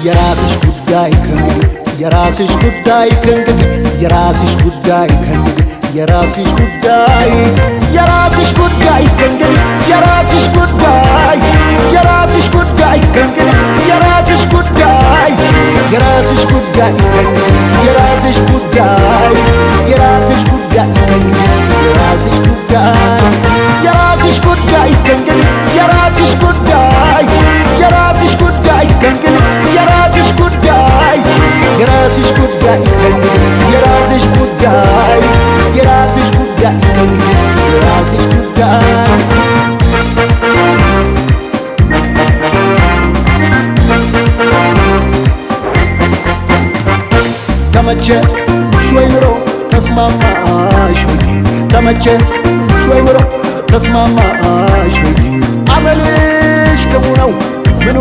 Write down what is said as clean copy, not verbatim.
የራስሽ ጉዳይ ከእንግዲህ፣ የራስሽ ጉዳይ ከእንግዲህ፣ የራስሽ ጉዳይ ከእንግዲህ፣ የራስሽ ጉዳይ፣ የራስሽ ጉዳይ ከእንግዲህ፣ የራስሽ ጉዳይ፣ የራስሽ ጉዳይ ከእንግዲህ፣ የራስሽ ጉዳይ፣ የራስሽ ጉዳይ ከእንግዲህ፣ የራስሽ ጉዳይ፣ የራስሽ ጉዳይ ከእንግዲህ፣ የራስሽ ጉዳይ፣ የራስሽ ጉዳይ ከእንግዲህ፣ የራስሽ ጉዳይ፣ የራስሽ ጉዳይ ከእንግዲህ፣ የራስሽ ጉዳይ፣ የራስሽ ጉዳይ ከእንግዲህ፣ የራስሽ ጉዳይ፣ የራስሽ ጉዳይ ከእንግዲህ፣ የራስሽ ጉዳይ። ተመቸሽ ወይ ኑሮ? ተስማማሽ ወይ? ተመቸሽ ወይ ኑሮ? ተስማማሽ ወይ? አመልሽ ክቡ ነው ምኑ።